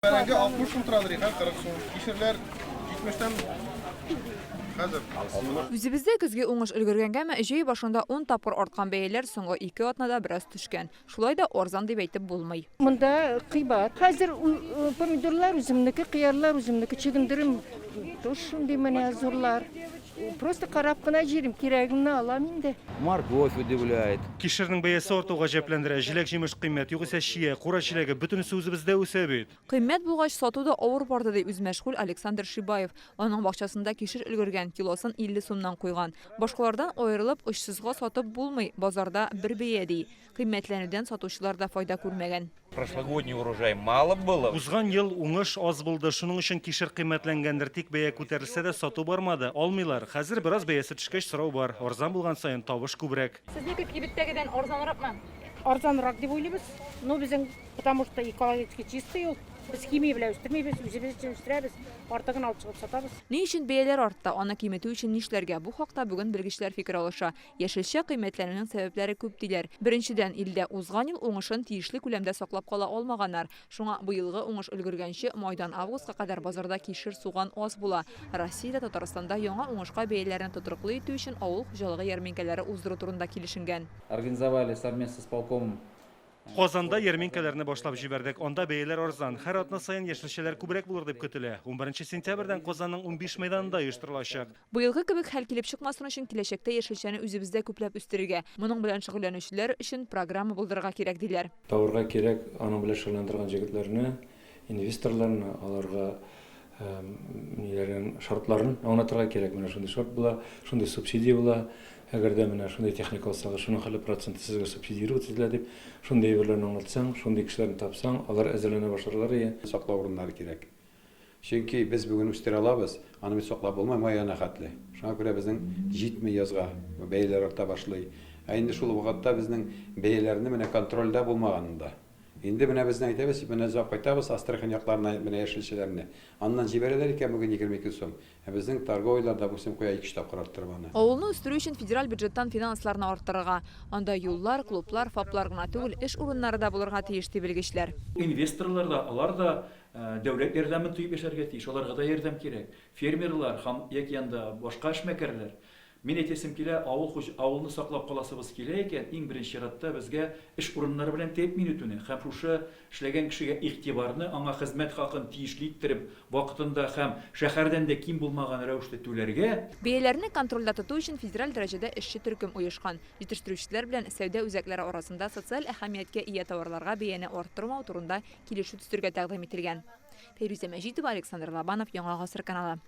Бәрәңге 60 сум торадыр, икән 40 сум. Кишерләр 70-тән хәзер. Үзебездә көзге уңыш өлгергәнгәме, җәй башында ун тапкыр арткан бәяләр соңгы ике атнада бераз төшкән. Шулай да арзан дип әйтеп булмый. Монда кыйбат. Хәзер помидорлар үземнеке, кыярлар үземнеке, чөгендерем тоже шундый менә зурлар. Просто карап кына җөрим, кирәгемне алам инде. Морковь удивляет. Кишернең бәясе арту гаҗәпләндерә. Җиләк-җимеш кыйммәт, югыйсә чия, кура җиләге, бөтенесе үзебездә үсә бит. Кыйммәт булгач, сату да авыр барды, ди үзмәшгуль Александр Шибаев. Аның бакчасында кишер өлгергән, килосын 50 сумнан куйган. Башкалардан аерылып, очсызга сатып булмый, базарда бер бәя, ди. Кыйммәтләнүдән сатучылар да файда күрмәгән. Прошлогодний урожай мало было. Узган ел уңыш аз булды, шуның өчен кишер кыйммәтләнгәндер. Тик бәя күтәрелсә дә, сату бармады, алмыйлар. Хәзер бераз бәясе төшкәч, сорау бар. Арзан булган саен табыш күбрәк. Сезнеке кибеттәгедән арзанракмы? Арзанрак дип уйлыйбыз. Ну, безнең, потому что экологически чистый ул. Без химия белән үстермибез, үзебез өчен үстерәбез, артыгын алып чыгып сатабыз. Ни өчен бәяләр артты, аны киметү өчен нишләргә? Бу хакта бүген белгечләр фикер алыша. Яшелчә кыйммәтләнүнең сәбәпләре күп, диләр. Беренчедән, илдә узган ел уңышын тиешле күләмдә саклап кала алмаганнар. Шуңа быелгы уңыш өлгергәнче, майдан августка кадәр базарда кишер, суган аз була. Россиядә, Татарстанда яңа уңышка бәяләрне тотрыклы итү өчен авыл хуҗалыгы ярминкәләре уздыру турында килешенгән. Организовали совместно с полкомом. Казанда ярминкәләрне башлап җибәрдек. Анда бәяләр арзан. Һәр атна саен яшелчәләр күбрәк булыр дип көтелә. Унберенче сентябрьдән Казанның 15 мәйданында оештырылачак. Быелгы кебек хәл килеп чыкмасын өчен киләчәктә яшелчәне үзебездә күпләп үстерергә, моның белән шөгыльләнүчеләр өчен программа булдырырга кирәк, диләр. Табырга кирәк аның белән шөгыльләнә торган җегетләрне, инвесторларны, аларга ниләрен, шартларын аңлатырга кирәк. Менә шундый шарт була, шундый субсидия була. Әгәр дә менә шундый техника алсагыз, шуның хәтле проценты сезгә субсидировать ителә дип, шундый әйберләрне аңлатсаң, шундый кешеләрне тапсаң, алар әзерләнә башларлар ие. Саклау урыннары кирәк. Чөнки без бүген үстерә алабыз, аны бит саклап булмый май аена хәтле. Шуңа күрә безнең җитми язга, бәяләр арта башлый. Ә инде шул вакытта безнең бәяләрне менә контрольдә булмаганында. Инде менә безне әйтәбез, менә озак кайтабыз Астрахань якларына, менә яшелчәләрне. Аннан җибәрәләр икән бүген 22 сум. Ә безнең торговыйлар, допустим, куя ике-өч тапкыр арттырып аны. Авылны үстерү өчен федераль бюджеттан финансларны арттырырга. Анда юллар, клублар, ФАПлар гына түгел, эш урыннары да булырга тиеш, ди белгечләр. Инвесторлар да, алар да дәүләт ярдәмен тоеп яшәргә тиеш, аларга да ярдәм кирәк. Фермерлар һәм яки анда башка эшмәкәрләр. Мин әйтәсем килә, авыл хуҗ, авылны саклап каласыбыз килә икән, иң беренче чиратта безгә эш урыннары белән тәэмин итүне һәм шушы эшләгән кешегә игътибарны, аңа хезмәт хакын тиешле иттереп, вакытында һәм шәһәрдән дә ким булмаган рәвештә түләргә. Бәяләрне контрольдә тоту өчен федераль дәрәҗәдә эшче төркем оешкан. Җитештерүчеләр белән сәүдә үзәкләре арасында социаль әһәмияткә ия товарларга бәяне арттырмау турында килешү төзергә тәкъдим ителгән. Фәйрүзә Мәҗитова, Александр Лобанов, Яңа Гасыр каналы.